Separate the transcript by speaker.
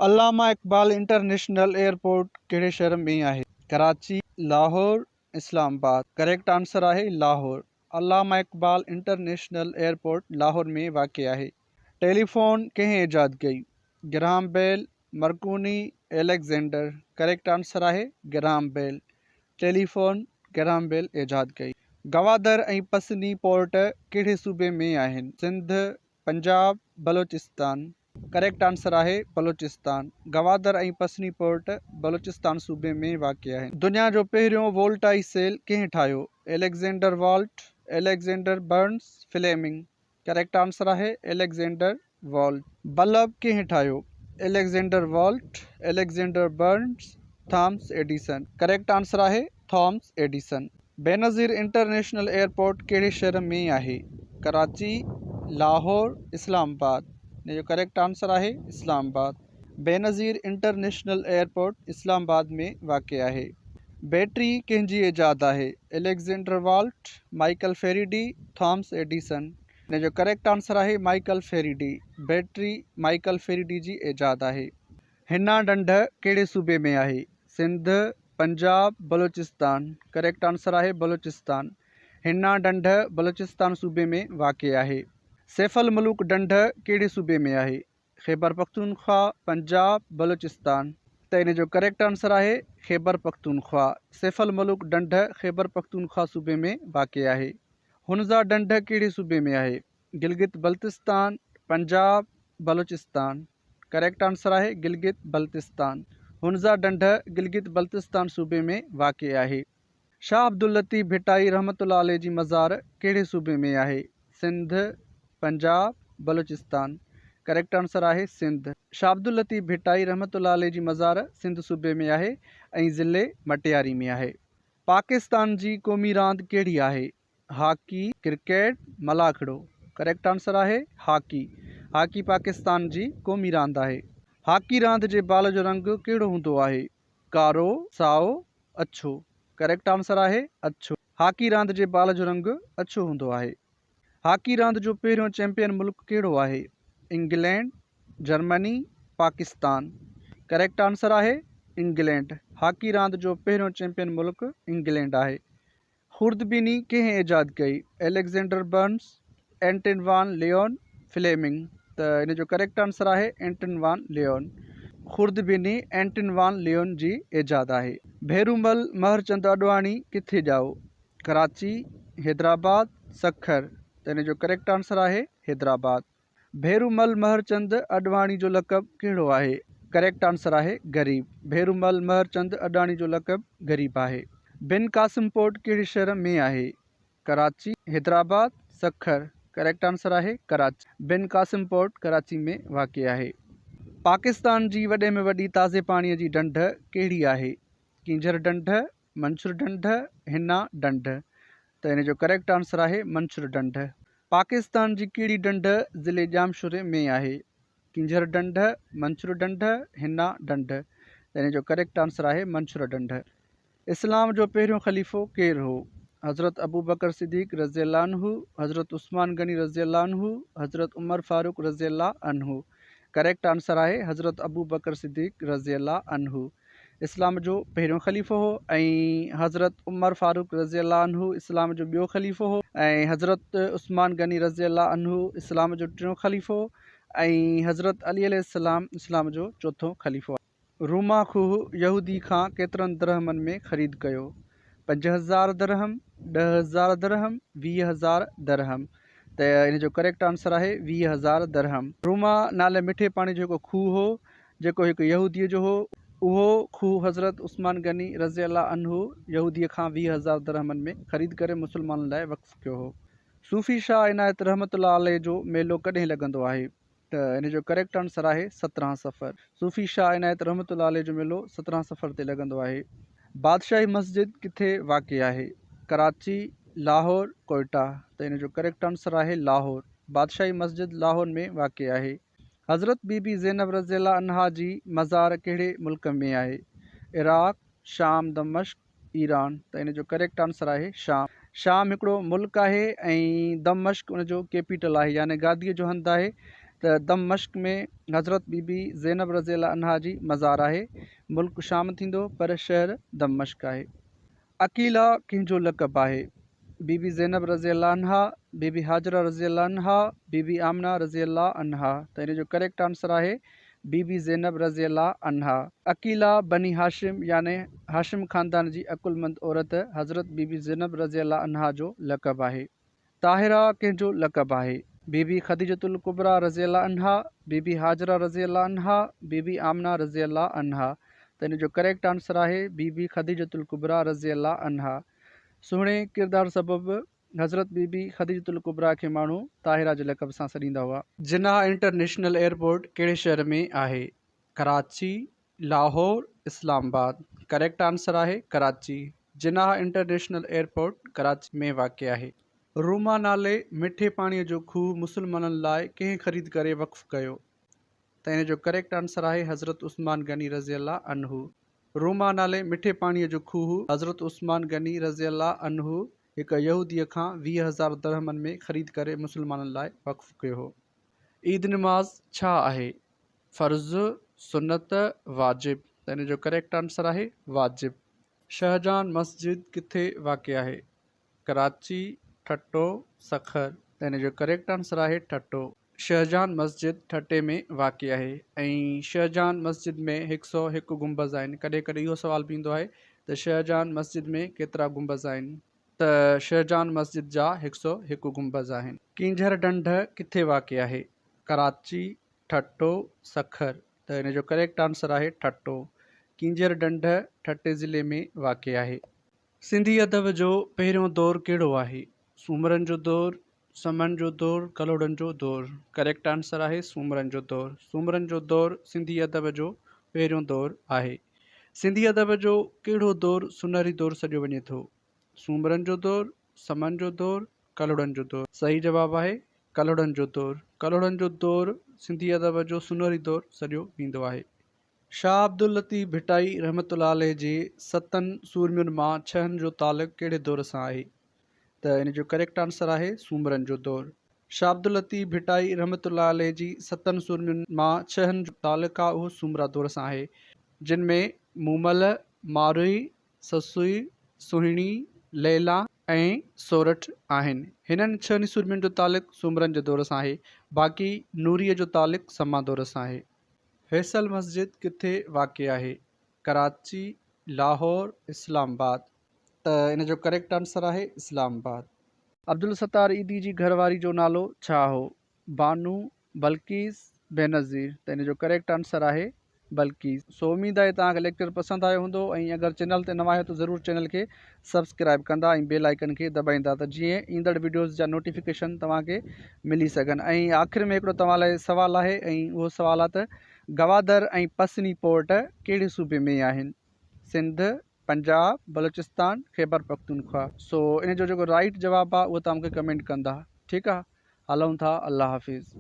Speaker 1: علامه Iqbal international airport ڪهڙي شهر ۾ آهي؟ ڪراچي، لاهور، اسلام آباد. ڪريڪٽ آنسر آهي لاهور. علامه اقبال انٽرنيشنل ايئرپورٽ لاهور ۾ واقع آهي. ٽيليفون ڪنهن ايجاد ڪئي؟ Graham Bell, Marconi, Alexander. Correct answer آهي Graham Bell. Telephone Graham Bell ايجاد ڪئي. گوادر ۽ پسني پورٽ ڪهڙي صوبي ۾ آهن؟ سنڌ، پنجاب، بلوچستان. ڪريڪٽ آنسر آهي بلوچستان. گوادر ۽ پسني پورٽ بلوچستان صوبي ۾ واقع آهن. دنيا جو پهريون وولٽائي سيل ڪنهن ٺاهيو؟ Alexander Watt, Alexander Burns, Fleming. Correct answer آهي اليگزينڊر والٽ. بلب ڪنهن ٺاهيو؟ Alexander Watt, Alexander Burns, Thomas Edison. Correct answer آهي Thomas Edison. Benazir international airport ڪهڙي شهر ۾ آهي؟ ڪراچي، لاهور، اسلام آباد. ان جو ڪريڪٽ آنسر آهي اسلام آباد. بينظير انٽرنيشنل ايئرپورٽ اسلام آباد ۾ واقع آهي. بيٽري ڪنهن جي ايجاد آهي؟ Alexander Watt, Michael Faraday, Thomas Edison. ان جو ڪريڪٽ آنسر آهي Michael Faraday. Battery Michael Faraday جي ايجاد آهي. حنا ڍنڍ ڪهڙي صوبي ۾ آهي؟ سنڌ، پنجاب، بلوچستان. ڪريڪٽ آنسر آهي بلوچستان. حنا ڍنڍ بلوچستان صوبي ۾ واقع آهي. سيف الملوڪ ڍنڍ ڪهڙي صوبي ۾ آهي؟ خيبرپختونخوا، پنجاب، بلوچستان. ته ان جو ڪريڪٽ آنسر آهي خيبرپختونخوا. سيف الملوڪ ڍنڍ خيبرپختونخوا صوبي ۾ واقع آهي. هنزا ڍنڍ ڪهڙي صوبي ۾ آهي؟ گلگت بلتستان، پنجاب، بلوچستان. ڪريڪٽ آنسر آهي گلگت بلتستان. هنزا ڍنڍ گلگت بلتستان صوبي ۾ واقع آهي. شاهه عبداللطيف ڀٽائي رحمة الله عليه جي مزار ڪهڙي صوبي ۾ آهي؟ سنڌ، پنجاب، بلوچستان. ڪريڪٽ آنسر آهي سنڌ. شاهه عبداللطيف ڀٽائي رحمة الله عليه جي مزار سنڌ صوبي ۾ آهي ۽ ضلعي مٽياري ۾ آهي. پاڪستان جي قومي راند ڪهڙي آهي؟ هاڪي، ڪرڪيٽ، ملاکڙو. ڪريڪٽ آنسر آهي هاڪي. هاڪي پاڪستان جي قومي راند آهي. هاڪي راند جي بال جو رنگ ڪهڙو هوندو آهي؟ ڪارو، سائو، اڇو. ڪريڪٽ آنسر آهي اڇو. هاڪي راند جي بال جو رنگ اڇو هوندو آهي. هاڪي راند جو پهريون چيمپيئن ملڪ ڪهڙو آهي؟ England, Germany, Pakistan. Correct answer آهي انگلينڊ. هاڪي راند جو پهريون چيمپيئن ملڪ انگلينڊ آهي. خوردبيني ڪنهن ايجاد ڪئي؟ Alexander Burns, Anton van Leeuwen, Fleming. ته ان جو ڪريڪٽ آنسر آهي اينٽن وان ليون. خوردبيني اينٽن وان ليون جي ايجاد آهي. ڀيرومل مهرچند اڏواڻي ڪٿي ڄائو؟ ڪراچي، حيدرآباد، سکر. ته ان جو ڪريڪٽ آنسر آهي حيدرآباد. ڀيرومل مهرچند اڏواڻي جو لقب ڪهڙو آهي؟ ڪريڪٽ آنسر آهي غريب. ڀيرومل مهرچند اڏاڻي جو لقب غريب آهي. بن قاسم پورٽ ڪهڙي شهر ۾ آهي؟ ڪراچي، حيدرآباد، سکر. ڪريڪٽ آنسر آهي ڪراچي. بن قاسم پورٽ ڪراچي ۾ واقع آهي. پاڪستان جي وڏي ۾ وڏي تازي پاڻي جي ڍنڍ ڪهڙي آهي؟ ڪينجهر ڍنڍ، منڇر ڍنڍ، حنا ڍنڍ. ته ان جو ڪريڪٽ آنسر آهي منڇر ڍنڍ. پاڪستان جي ڪهڙي ڍنڍ ضلعي ڄامشوري ۾ آهي؟ ڪينجهر ڍنڍ، منڇر ڍنڍ، حنا ڍنڍ. ته ان جو ڪريڪٽ آنسر آهي منڇر ڍنڍ. اسلام جو پهريون خليفو ڪير هو؟ حضرت ابوبڪر صديق رضي الله عنه، حضرت عثمان غني رضي الله عنه، حضرت عمر فاروق رضي الله عنه. ڪريڪٽ آنسر آهي حضرت ابوبڪر صديق رضي الله عنه. اسلام جو پهريون خليفو هو ۽ حضرت عمر فاروق رضي الله عنه اسلام جو ٻيو خليفو هو ۽ حضرت عثمان غني رضي الله عنه اسلام جو ٽيون خليفو هو ۽ حضرت علي عليه السلام اسلام جو چوٿون خليفو آهي. روما کوهه يهودي کان ڪيترن درهمن ۾ خريد ڪيو؟ 5000 درهم، 10000 درهم، 20000 درهم. ته ان جو ڪريڪٽ آنسر آهي 20000 درهم. روما نالي مٺي پاڻي جو هڪ کوهه هو جيڪو هڪ يهوديء جو هو، اهو کوهه حضرت عثمان غني رضي الله عنه يهوديء کان 20,000 درهمن ۾ خريد ڪري مسلمانن لاء وقف ڪيو هو. صوفي شاهه عنايت رحمة الله عليه جو ميلو ڪڏهن لڳندو آهي؟ ته ان جو ڪريڪٽ آنسر آهي 17 صفر. صوفي شاهه عنايت رحمة الله عليه جو ميلو 17 صفر تي لڳندو آهي. بادشاهي مسجد ڪٿي واقع آهي؟ ڪراچي، لاهور، ڪوئيٽا. ته ان جو ڪريڪٽ آنسر آهي لاهور. بادشاهي مسجد لاهور ۾ واقع آهي. حضرت بي بي زينب رضي الله عنها جي مزار ڪهڙي ملڪ ۾ آهي؟ عراق، شام دمشق، ايران. ته ان جو ڪريڪٽ آنسر آهي شام. شام هڪڙو ملڪ آهي ۽ دمشق ان جو ڪيپيٽل آهي يعني گاديء جو هنڌ آهي. ته دمشق ۾ حضرت بي بي زينب رضي الله عنها جي مزار آهي. ملڪ شام ٿيندو پر شهر دمشق آهي. عقيله ڪنهن جو لقب آهي؟ بي بي زينب رضي الله عنها، بي بي هاجره رضي الله عنها، بي بي آمنه رضي الله عنها. ته ان جو ڪريڪٽ آنسر آهي بي بي زينب رضي الله عنها. عقيله بني هاشم يعني هاشم خاندان جي عقلمند عورت حضرت بي بي زينب رضي الله عنها جو لقب آهي. طاهره ڪنهن جو لقب آهي؟ بي بي خديجة الڪبريٰ رضي الله عنها، بي بي هاجره رضي الله عنها، بي بي آمنه رضي الله عنها. ته ان جو ڪريڪٽ آنسر آهي بي بي خديجة الڪبريٰ رضي الله عنها. سهڻي ڪردار سبب حضرت بي بي خديجة الڪبريٰ کي ماڻهو طاهره جي لقب سان سڏيندا هئا. جناح انٽرنيشنل ايئرپورٽ ڪهڙي شهر ۾ آهي؟ ڪراچي، لاهور، اسلام آباد. ڪريڪٽ آنسر آهي ڪراچي. جناح انٽرنيشنل ايئرپورٽ ڪراچي ۾ واقع آهي. روما نالي مٺي پاڻي جو کوهه مسلمانن لاء ڪنهن خريد ڪري وقف ڪيو؟ ته ان جو ڪريڪٽ آنسر آهي حضرت عثمان غني رضي الله عنه. روما نالي مٺي پاڻي جو کوهه حضرت عثمان غني رضي الله عنه هڪ يهوديء کان 20,000 درهمن ۾ خريد ڪري مسلمانن لاء وقف ڪيو هو. عيد نماز ڇا آهي؟ فرض، سنت، واجب. ته ان جو ڪريڪٽ آنسر آهي واجب. شاهجهان مسجد ڪٿي واقع آهي؟ ڪراچي، ٺٽو، سکر. ته ان جو ڪريڪٽ آنسر آهي ٺٽو. شاهجهان مسجد ٺٽي ۾ واقع آهي ۽ شاهجهان مسجد ۾ هڪ سئو هڪ گنبذ آهن. ڪڏهن ڪڏهن اهو سوال به ايندو آهي ته شاهجهان مسجد ۾ ڪيترا گنبذ آهن؟ ته شاهجهان مسجد جا هڪ سئو هڪ گنبذ آهن. ڪينجهر ڍنڍ ڪٿي واقع آهي؟ ڪراچي، ٺٽو، سکر. ته ان جو ڪريڪٽ آنسر آهي ٺٽو. ڪينجهر ڍنڍ ٺٽي ضلعي ۾ واقع آهي. سنڌي ادب جو پهريون دور ڪهڙو آهي؟ سومرن جو دور، سمن جو دور، ڪلهوڙن جو دور. ڪريڪٽ آنسر آهي سومرن جو دور. سومرن جو دور سنڌي ادب جو پهريون دور آهي. سنڌي ادب جو ڪهڙو دور سونهري دور سڏيو وڃي ٿو؟ سومرن جو دور، سمن جو دور، ڪلهوڙن جو دور. صحيح جواب آهي ڪلهوڙن جو دور. ڪلهوڙن جو دور سنڌي ادب جو سونهري دور سڏيو ويندو آهي. شاهه عبداللطيف ڀٽائي رحمة الله عليه جي ستن سورمين مان ڇهن جو تعلق ڪهڙي دور سان آهي؟ ته ان جو ڪريڪٽ آنسر آهي سومرن جو دور. شاهه عبداللطيف ڀٽائي رحمة الله عليه جي ستن سورمين مان ڇهن جو تعلق آهي اهو سومرا دور سان آهي، جن ۾ مومل، ماروئي، سسئي، سهڻي، ليلا ۽ سورٺ آهن. هنن ڇهن سورمين جو تعلق سومرن جي دور سان آهي. باقي نوريء جو تعلق سما دور سان آهي. فيصل مسجد ڪٿي واقع آهي؟ ڪراچي، لاهور، اسلام آباد. ته ان جو ڪريڪٽ آنسر آهي اسلام آباد. عبدالستار ايڌي جي گهر واري جو نالو ڇا هو؟ بانو، بلقيس، بينظير. ته ان جو ڪريڪٽ آنسر آهي بلقيس. سو اميد آهي توهان کي ليڪچر پسند آيو هوندو ۽ اگر چينل تي نوان آهيو ته ضرور چينل کي سبسڪرائب ڪندا ۽ بيل آئيڪن کي دٻائيندا ته جيئن ايندڙ وڊيوز جا نوٽيفڪيشن توهان کي ملي سگهن ۽ آخر ۾ هڪڙو توهان لاء سوال آهي ۽ اهو سوال آهي ته گوادر ۽ پسني پورٽ ڪهڙي صوبي ۾ آهن؟ سنڌ، پنجاب، بلوچستان، خيبرپختونخوا. سو ان جو جيڪو رائيٽ جواب آهي اهو توهان مونکي ڪمينٽ ڪندا ٺيڪ آهي هلون ٿا الله حافظ.